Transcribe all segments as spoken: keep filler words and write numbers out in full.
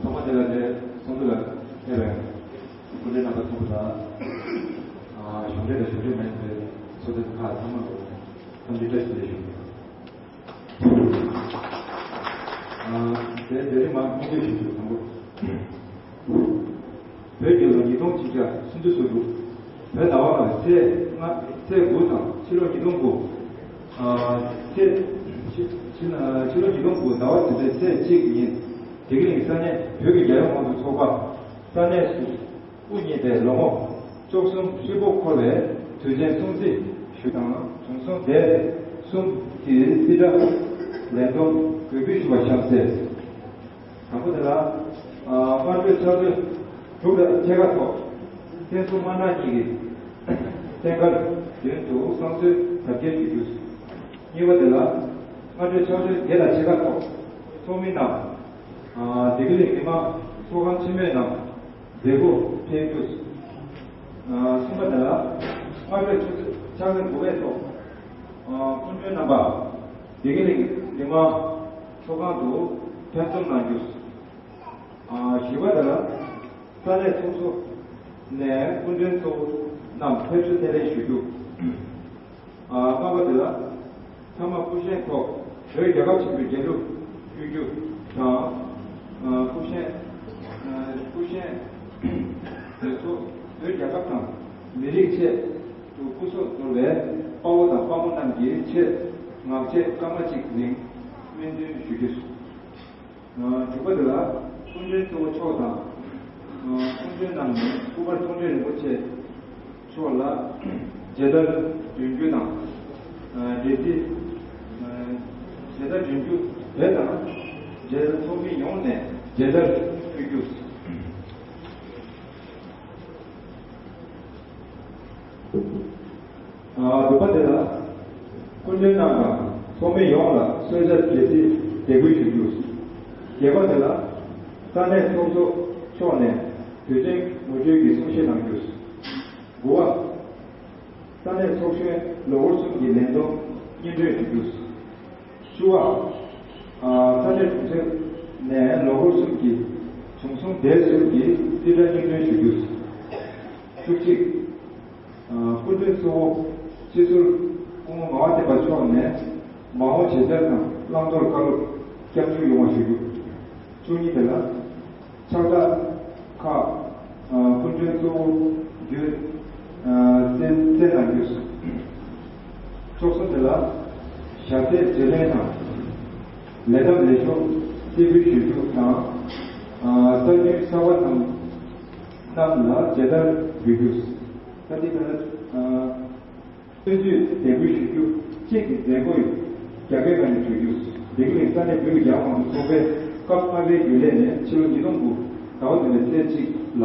ཚང་མ་དེ་ལ་དེ་ཚོགས་འདུ་ལ་ཕེབས་པའི་སྐུ་མགྲོན་རྣམ་པ་ཚོ་དང་། ཨ། གཞུང་འབྲེལ་དང་གཞུང་འབྲེལ་མིན་པའི་ཚོགས་སྡེ་ཁག་ཚང་མ་ལ་འཚམས་འདྲི་བཀྲ་ཤིས་བདེ་ལེགས་ཞུ། ཨ། དེ་དེ་རིང་མ་སྙིང་བསྡུས་ཞུ་རྒྱུ་དང་པོ། བོད་རྒྱལ་ལོ་ཉིས་སྟོང་ཆིག་བརྒྱ་སུམ་ཅུ་སོ་དྲུག་བོད་ཟླ་བ་ལྔ་ཚེས་ལྔ་ཚེས་དགུ་དང་ཕྱི་ལོ་ཉིས་སྟོང་དགུ། ཨ། ཚེས་ཕྱི་ཕྱི་ཕྱི་ལོ་ཉིས་སྟོང་དགུ་ཟླ་བ་བདུན་པའི་ཚེས་གཅིག་ཉིན་བདེ་སྐྱིད་གླིང་ས་གནས་བོད་ཀྱི་རྒྱལ་ཡོངས་དམངས་གཙོ་ཚོགས་པ་ས་གནས་སུ་དབུ་བརྙེས་པའི་ལོ་ངོ་བཅུ་གསུམ་ཧྲིལ་པོ་འཁོར་བའི་དུས་ཆེན་སྲུང་བརྩི་ཞུ་དང་། དྲུང་སྲུང་སྡེ་གསུམ་གྱི་རྩིས་ཁྲ་ལས་བསྡོམས་འོས་འབུལ་ཞུ་བ་བྱམས་བརྩེ། དང་པོ་དེ་ལ། ཨ། སྔ་དྲོའི་ཕྱག་ཚོད་དྲུག་དང་ཕྱེད་ཀ་ཐོག་བསྟན་འཛིན་དམར་ནག་གཉིས་ཀྱི་རྟེན་འབྲེལ་མདུན་དུ་བསང་གསོལ་དར་རྒྱས་ཞུ་རྒྱུ། གཉིས་པ་དེ་ལ། སྔ་དྲོའི་ཕྱག་ཚོད་བརྒྱད་དང་ཕྱེད་ཀ་ཐོག་ཚོགས་མི་རྣམས། ཨ། བདེ་སྐྱིད་གླིང་མི་མང་ཚོགས་ཁང་ཆེན་མོའི་ནང་མཛད་སྒོ་སྤེལ་རྒྱུ། ཨ། གསུམ་པ་དེ་ལ། སྔ་དྲོའི་ཆུ་ཚོད་ཕྱག་ཚོད་དགུ་པའི་ཐོག་ཨ། སྐུ་མགྲོན་རྣམ་པ་བདེ་སྐྱིད་གླིང་མི་མང་ཚོགས་ཁང་དུ་ཕེབས་འཛོམས་གནང་རྒྱུ། ཨ། བཞི་པ་དེ་ལ། ས་གནས་ཚོགས་གཙོ་ནས་སྐུ་མགྲོན་གཙོ་བོ་རྣམས་ཕེབས་བསུ་ཐེར་ལེན་ཞུ་རྒྱུ། ཨ། ལྔ་པ་དེ་ལ། ཚང་མ་སྐུ་བཞེངས་ཐོག་བོད་རྒྱལ་ཁབ་ཆེན་པོའི་རྒྱལ་གླུ་དབུ་རྒྱུ་དང་། ཨ། སྐུ་བཞེངས། ཨ། སྐུ་བཞེངས་དེ་ཚོ་བོད་རྒྱལ་ཁབ་དང་མི་རིགས་ཆེད་དུ་སྐུ་སྲོག་དོར་བའི་དཔའ་བོ་དང་དཔའ་མོ་རྣམས་ཀྱི་ཆེད་ངག་བཅད་སྐར་མ་གཅིག་རིང་སྨོན་འདུན་ཞུ་རྒྱུ། ཨ། དྲུག་པ་དེ་ལ། སྐུ་མགྲོན་གཙོ་བོ་མཆོག་དང་། ཨ། སྐུ་མགྲོན་རྣམས་ནས་སྐུ་པར་མཐོང་གྲོལ་རིན་པོ་ཆེ་མཆོག་ལ་མཇལ་དར་སྒྲོན་རྒྱུ་དང་། ཨ། འབྲས་སིལ། ཨ། མཇལ་དར་སྒྲོན་རྒྱུ་དེ་དང་། མཇལ་ཚོགས་མི་ཡོངས་ནས་མཇལ་དར་ཕུལ་རྒྱུ། ཨ། དྲུག་པ་དེ་ལ། སྐུ་མགྲོན་རྣམས་དང་ཚོགས་མི་ཡོངས་ལ་གསོལ་ཇ་འབྲས་སིལ་དེ་འབུལ་ཞུ་རྒྱུ། བརྒྱད་པ་དེ་ལ། ས་གནས་ཚོགས་གཙོ་མཆོག་ནས་དུས་ཆེན་ངོ་སྤྲོད་ཀྱི་གསུང་བཤད་གནང་རྒྱུ། དགུ་པ། ས་གནས་ཚོགས་གཞོན་ལོ་འཁོར་གསུམ་གྱི་ལས་བསྡོམས་སྙན་སྒྲོན་ཞུ་རྒྱུ། བཅུ་པ། ཨ། ས་གནས་གྲོང་གསེབ་ནས་ལོ་འཁོར་གསུམ་གྱི་དྲུང་སྲུང་སྡེ་གསུམ་གྱི་རྩིས་ཁྲ་སྙན་སྒྲོན་ཞུ་རྒྱུ། བཅུ་གཅིག། ཨ། སྐུ་མགྲོན་གཙོ་བོ་སྤྱི་ཟུར་སྐུ་ངོ་ངག་དབང་བསྟན་པ་མཆོག་ནས་མ་འོངས་བྱེད་འཆར་དང་བླང་དོར་བཀའ་སློབ་སྐྱབས་འཇུག་ཡོང་བ་ཞུ་རྒྱུ། བཅུ་གཉིས་དེ་ལ། ཕྱག་རྟགས་ཁག་ཨ། སྐུ་མགྲོན་གཙོ་བོ་བརྒྱུད། ཨ། སྩལ་སྩལ་གནང་རྒྱུ། བཅུ་གསུམ་དེ་ལ། ཞབས་སྟེགས་བརྗེ་ལེན་དང་། ལས་ཐབས་ལས་ཤོག་རྩིས་འབུལ་ཞུ་རྒྱུ་དང་། ཨ། ས་རྒྱུན་གསར་པ་རྣམས་རྣམས་ལ་མཇལ་དར་འབུལ་རྒྱུ། ས་སྟེང་དེ་ལ། ཨ། སྲིད་ཇུས་དེབ་འགོད་ཞུ་རྒྱུ་བཅས་ཀྱི་མཛད་སྒོ་ཡི་རྒྱ་སྐད་ནང་ནས་ཞུ་རྒྱུ། བདེ་སྐྱིད་གླིང་ས་གནས་བོད་ཀྱི་རྒྱལ་དམངས་ཚོགས་པའི་སྐབས་ལྔ་པའི་རྒྱུན་ལས་ནས་ཕྱི་ལོ་ཉིས་སྟོང་དགུ་ཟླ་བ་བདུན་པའི་ཚེས་གཅིག་ལ།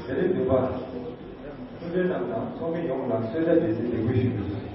དེ་རིང་འདུན་པ། སྐུ་མགྲོན་རྣམས་དང་ཚོགས་མི་ཡོངས་ལ་གསོལ་འདེབས་འབད་བརྩོན་ལེགས་འབུལ་ཞུ་རྒྱུ།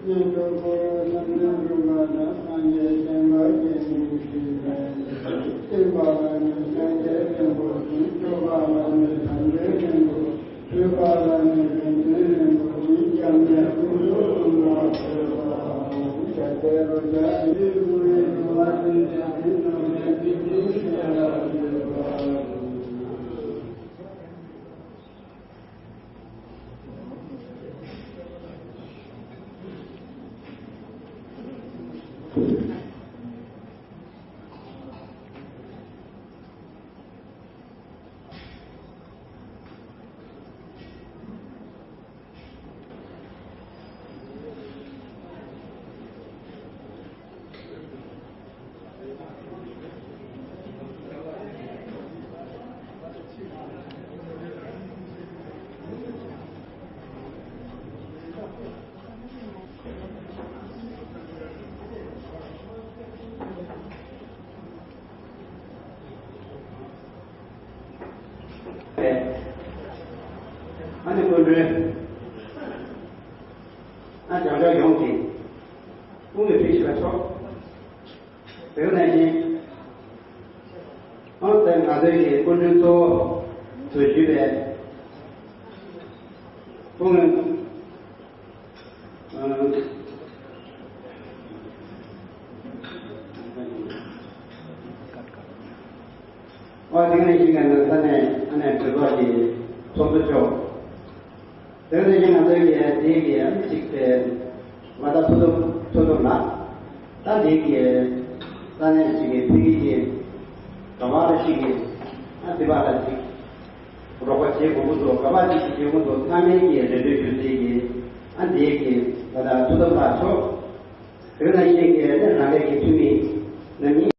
སྙན་སྒྲོན་འཁོར་ལོ་སེམས་ཅན་འགྲུབ་པ་དང་སངས་རྒྱས་བསྟན་པ་རྒྱས་ནས་ཞེས་པས། བསྟན་པ་ལ་ནི་སངས་རྒྱས་བསྟན་པ་དང་། སྤྱོད་པ་ལ་ནི་དམ་པའི་བསྟན་པ། སྤྱོད་པ་ལ་ནི་རིགས་མཐུན་བསྟན་པ་དང་། སྐྱབས་གནས་ཀུན་ཏུ་བཟང་པོ་སྤྱོད་པ་དང་། ཇི་ལྟར་འགྲོ་བྱ་ཡི་གུ་རེ་འགྲོ་བ་དེ་བྱ་དེ་ནང་བཞིན་དེ་དེ་བྱ་བ་སྤྱོད་པ་དང་། ཨ་ནི་སྐུ་མགྲོན། ཨ་རྒྱང་བསྒྲགས་ཡོངས་ཀྱི་དཔུང་གི་ཕྲིན་ཞུ་བ་ཆོག་དེ་ནས་ཨང་དང་ང་ཚོའི་གི་སྐུ་མགྲོན་གཙོ་བོ་ཞུས་པའི་སྐུ་ངོ་། ཨ་དེ་ནས་ཤིང་ཀ་ནས་ས་གནས་ཨ་ནས་གྲོས་ཚོགས་ཀྱི་ཚོགས་གཙོ་མཆོག་དེ་ནས་ང་ཚོའི་གི་དེའི་གི་ཨ་ནི་གཅིག་དེ་ང་ད་ཐུ་ཐུ་ཐུ་ཐུ་ལགས། ད་དེའི་གི་ས་གནས་གཅིག་གི་ཕ་གི་གི་ག་བ་ལ་ཞིག་གི་ཨ་དེ་བ་ལ་ཅིག་རོགས་པ་བྱེད་དགོས་ཀྱི་འདུག་ག་བ་ཅིག་གི་བྱེད་དགོས་འདུག་ཚང་མའི་གི་རེ་འདུན་ཞུ་སའི་གི་ཨ་དེའི་གི་ད་ད་ཐུ་ཐུ་ལགས་ཆོག་དེ་ནས་ཤིང་གི་ཨ་ནི་རང་རེ་གི་འཐུས་མི་རྣམ་གཉིས།